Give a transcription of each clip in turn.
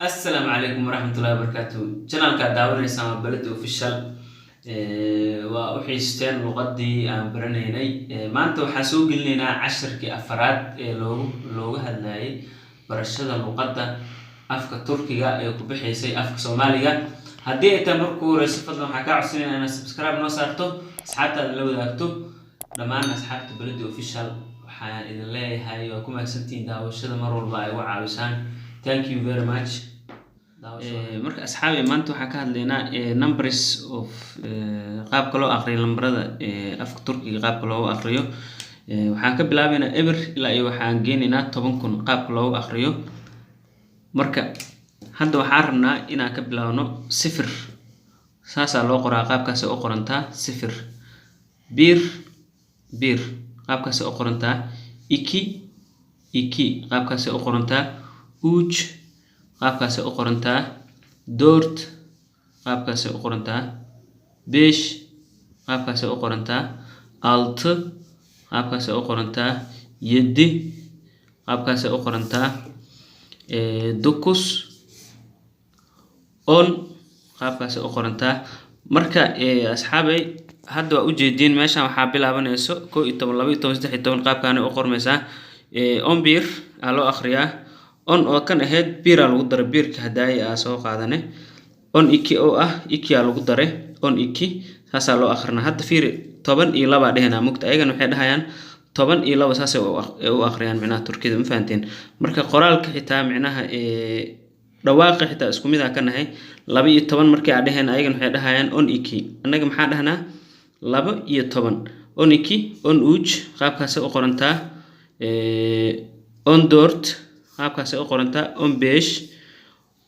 Asalaamu calaykum waraxmatullahi wabarakaatu. Channelka aad daawanaysaan waa Baladi Official. Waa u xiisteen luqadii aan baranaynay. Maanta waxaan soo gelinaynaa casharkii afaraad ee looga hadlayay barashada luqadda afka Turkiga ee ku bixaysay afka Soomaaliga. Haddii ay tahay markuu horeyso, fadlan waxaan kaa codsanaya inaad subscribe noo saarto, asxaabtaada la wadaagto. Dhammaan asxaabta Baladi Official waxaan idin leeyahay waa ku mahadsantihiin daawashada mar walba ay uga caawisaan. Thank you very much. Marka asxaabi, maanta waxaan ka hadlaynaa numbers of qaabka loo aqriyo lambarada afka Turkiga, qaabka loogu aqriyo. Waxaan ka bilaabaynaa eber ilaa iyo waxaan geenaynaa 10,000 qaabka loogu aqriyo. Marka hadda waxaan rabnaa inaan ka bilaabno sifir. Saasaa loo qoraa, qaabkaasay u qorantaa sifir. Bir, bir, qaabkaasay u qorantaa. Iki, iki, qaabkaasay u qorantaa. Üç, qaabkaasay u qorantaa. Dört, qaabkaasay u qorantaa. Beş, qaabkaasay u qorantaa. Altı, qaabkaasay u qorantaa. Yedi, qaabkaasay u qorantaa. Dokuz, on, qaabkaasay u qorantaa. Marka asxaabay, hadda waa ujeediin, meeshan waxaa bilaabanayso 11, 12, 13, qaabkaanay u qormaysaa. On bir aa loo akhriyaa. On oo kan ahayd biraa lagu daray, birka hadaaye aa soo qaadane. On iki oo ah iki aa lagu daray, on iki, saasaa loo akrinaa. Hadda fiiri, 12 aa dhehenaa mugta, ayagana waxay dhahayaan 12, saasay u akhriyaan micnaha Turkida, ma fahanteen? Marka qoraalka xitaa, micnaha dhawaaqa xitaa isku mid aa ka nahay. 12 markii aa dheheen, ayagana waxay dhahayaan on iki. Annaga maxaa dhahnaa? 12, on iki. On üç, qaabkaasay u qorantaa. On dört, qaabkaasay u qorantaa. On beş.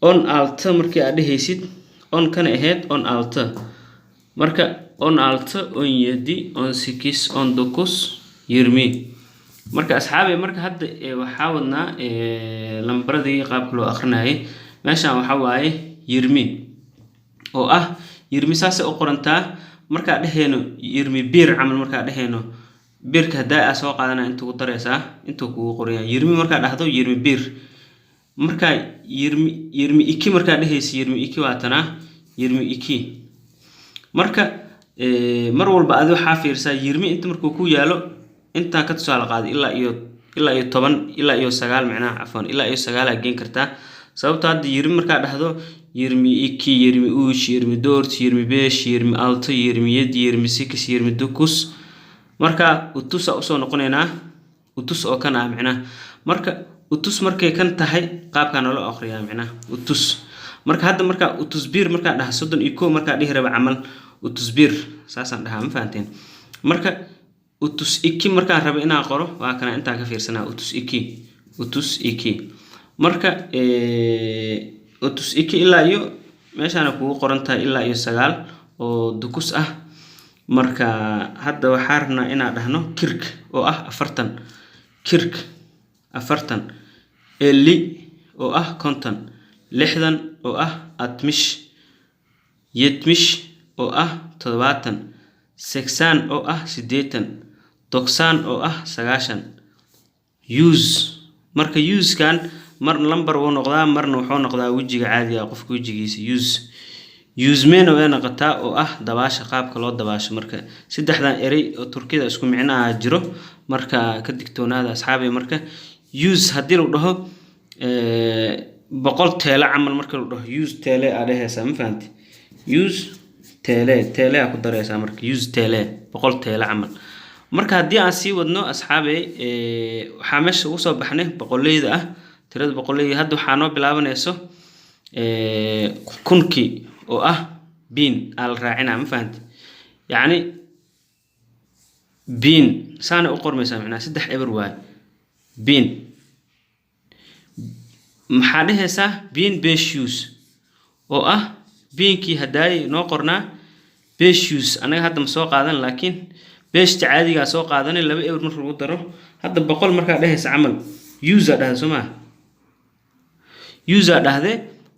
On altı markii aad dhehaysid, on kana ahayd on altı. Marka on altı, on yedi, on sekiz, on dokuz, yirmi. Marka asxaabi, marka hadda waxaa wadnaa lambaradii qaabka loo akrinayay. Meeshan waxaa waaye yirmi oo ah yirmi, saasay u qorantaa. Markaa dhehayno yirmi bir camal, markaa dhehayno birka haddaa aa soo qaadanaya, intuu ku daraysaa, intuu kugu qoraya yirmi. Markaa dhahdo yirmi bir, markaa yirmi, yirmi iki markaa dhehaysa, yirmi iki waa tanaa, yirmi iki. Marka mar walba adi waxaa fiirsaa yirmi inta markuu ku yaalo. Intaan ka tusaale qaaday ilaa iyo 10, ilaa iyo 9, micnaha cafwan, ilaa iyo 9 aa geen kartaa. Sababto hadda yirmi markaa dhahdo yirmi iki, yirmi üç, yirmi dört, yirmi beş, yirmi altı, yirmi yedi, yirmi sekiz, yirmi dokuz. Marka otuz aa usoo noqonaynaa, otuz oo kan ah micnaha. Marka otuz markay kan tahay, qaabkaa naloo aqriyaa micnaha otuz. Marka hadda markaa otuz bir markaa dhaha, 31 markaa dhihi raba camal, otuz bir saasaan dhahaa, ma fahanteen? Marka otuz iki markaan raba inaan qoro, waa kana, intaan ka fiirsanaa otuz iki, otuz iki. Marka otuz iki ilaa iyo meeshaana kugu qoran tahay ilaa iyo 9 oo dokuz ah. Marka hadda waxaa rabnaa inaan dhahno kırk oo ah 40, kırk, 40. Elli oo ah 50, 60 oo ah altmış, yetmiş oo ah 70, seksen oo ah 80, doksan oo ah 90. Yüz, marka yüzkan mar lambar wuu noqdaa, marna wuxuu noqdaa wejiga caadiga ah, qofka wejigiisa. Yüz, yüzmena way noqotaa oo ah dabaasha, qaabka loo dabaasho. Marka saddexdan erey oo Turkida isku micno ah jiro, marka ka digtoonaada asxaabi. Marka yüz haddii lagu dhaho 100 TL camal, marka lagu dhaho yüz TL aa dhehaysaa, ma fahanti? Yüz TL, TL aa ku daraysaa. Marka yüz TL, 100 TL camal. Marka haddii aan sii wadno asxaabey, waxaa meesha ugu soo baxnay boqoleyda ah, tirada boqoleyda. Hadda waxaa noo bilaabanayso kunkii oo ah bin aa la raacinaa, ma fahanti? Yacni bin saanay u qormaysaa, macnaha saddex eber waaye. Bin maxaa dhehaysaa? Bin beş yüz oo ah binkii haddaay noo qornaa beş yüz. Annaga hadda ma soo qaadan, laakiin beeshta caadigaa soo qaadanay, laba eber marka lagu daro. Hadda 100 markaa dhehaysa camal, yüz aa dhahda, soo maa? Yüz aa dhahde.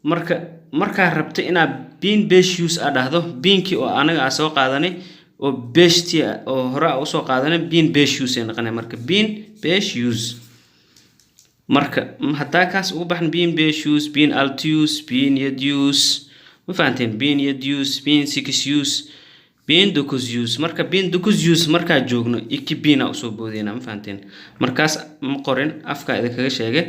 Marka markaa rabta inaad bin beş yüz aa dhahdo, binkii oo anaga aa soo qaadanay oo beeshtii oo hore aa usoo qaadanay, bin beş yüz ay noqonay. Marka bin beş yüz. Marka haddaa kaas ugu baxan, 1500, 1600, 1700, ma fahanteen? 1700, 1800, 1900. Marka 1900 markaa joogno, iki bin aa usoo boodeyna, ma fahanteen? Markaas ma qorin, afkaa idinkaga sheegay,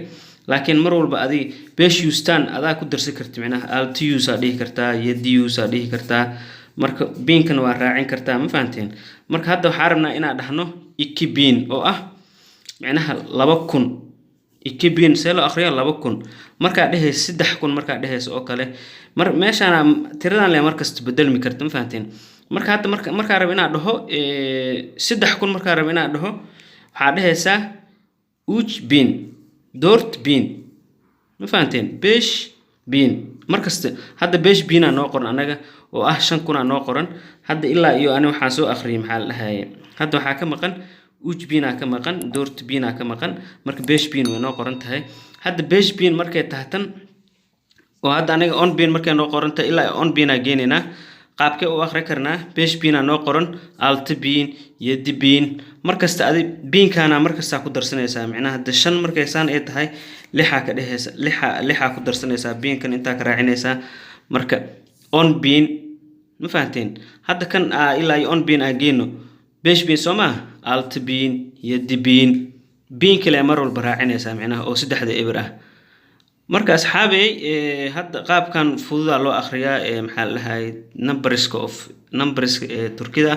laakiin mar walba adig beş yüztan adaa ku darsan karti. Micnaha altı yüz aa dhihi kartaa, 700 aa dhihi kartaa. Marka binkana waa raacin kartaa, ma fahanteen? Marka hadda waxaa rabnaa inaan dhahno iki bin, oo ah micnaha 2000. Iki bin see loo aqriya? 2000. Markaa dhehaysa 3000, markaa dhehaysa oo kale, mar meeshaana tiradan le markasta bedelmi karta, ma fahanteen? Marka hadda markaa rabo inaan dhaho 3000, markaa rabo inaan dhaho, waxaa dhehaysaa üç bin, dört bin, ma fahanteen? Beş bin. Markasta hadda beş binaa noo qoran annaga, oo ah 5000 aa noo qoran hadda. Ilaa iyo ani waxaan soo akhriyay, maxaa la dhahaye, hadda waxaa ka maqan üç binaa ka maqan, dört binaa ka maqan. Marka beş bin way noo qoran tahay. Hadda beş bin markay tahtan oo hadda aniga 10 bin markay noo qoran tahay, ilaa 10 binaa geenaynaa. Qaabkee u akhri karnaa? Beş binaa noo qoran, altı bin, yedi bin. Markasta adi binkaana markastaa ku darsanaysaa. Micnaha hadda shan markay saan ay tahay, lixaa ka dhehaysa, lixa lixaa ku darsanaysaa, binkan intaa ka raacinaysaa. Marka 10 bin, ma fahanteen? Hadda kan aa ilaa iyo 10 bin aa geyno, beş bin soo maa, altı bin, yedi bin, bin kale mar walba raacinaysaa, micnaha oo saddexda eber ah. Marka asxaabey, hadda qaabkan fududaa loo akhriyaa ee maxaa la dhahay, numberska of numberska ee Turkida.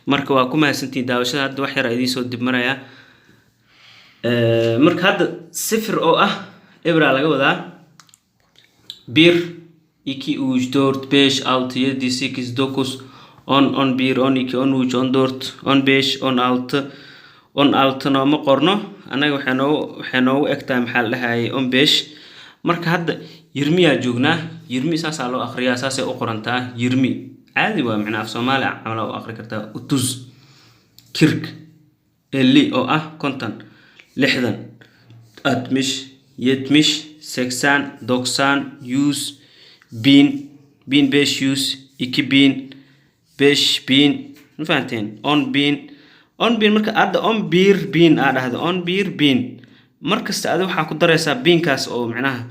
Marka waa ku mahadsantihiin daawashada. Hadda wax yar aa idiin soo dib marayaa. Marka hadda sifir oo ah ebraa laga wadaa. Bir, iki, üç, dört, beş, altı, yedi, sekiz, dokuz, 10, 11, 12, 13, 14, 15, 16. 16 nooma qorno annaga, waxay noogu egtahay, maxaa la dhahayay, 15. Marka hadda yirmiyaa joognaa. Yirmi saasaa loo akhriyaa, saasay u qorantaa. Yirmi caadi waa, micnaa af Soomaali camal u akhri kartaa. Otuz, kırk, elli oo ah 50, 60, altmış, yetmiş, seksen, doksan, yüz, bin, 1500, 2000, 5000, ma fahanteen? 10,000, 10,000. Marka hadda 11,000 aa dhahda, 11,000, markasta adi waxaa ku daraysaa binkaas oo micnaha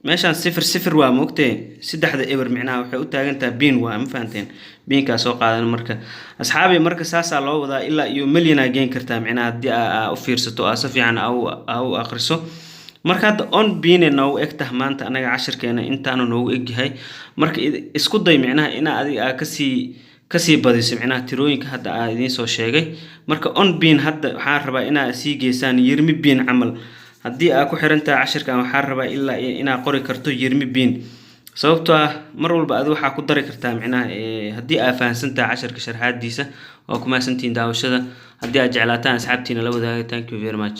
meeshaan sifir sifir waa, moogtee, saddexda eber micnaha waxay u taagan tahay bin waa, ma fahanteen? Binkaa soo qaadan. Marka asxaabi, marka saasaa loo wadaa. Ilaa iyo milyanaa geen kartaa, micnaha haddii aa u fiirsato, aa si fiican aa u akhriso. Marka hadda on bine noogu eg tah maanta anaga cashirkeena, intaanu noogu egyahay. Marka isku day micnaha inaa adiga aa kasii badiso micnaha tirooyinka hadda aa idiin soo sheegay. Marka 10,000 hadda waxaan rabaa inaa sii geysaan 20,000 camal. Haddii aa ku xiran tahay cashirkan, waxaan rabaa ilaa inaa qori karto 20,000, sababtoo ah mar walba adi waxaa ku dari kartaa micnaha haddii aa fahansan tahay cashirka sharxaadiisa. Waa ku mahadsantihiin daawashada. Haddii aad jeclaataan, asxaabtiina la wadaaga. Thank you very much.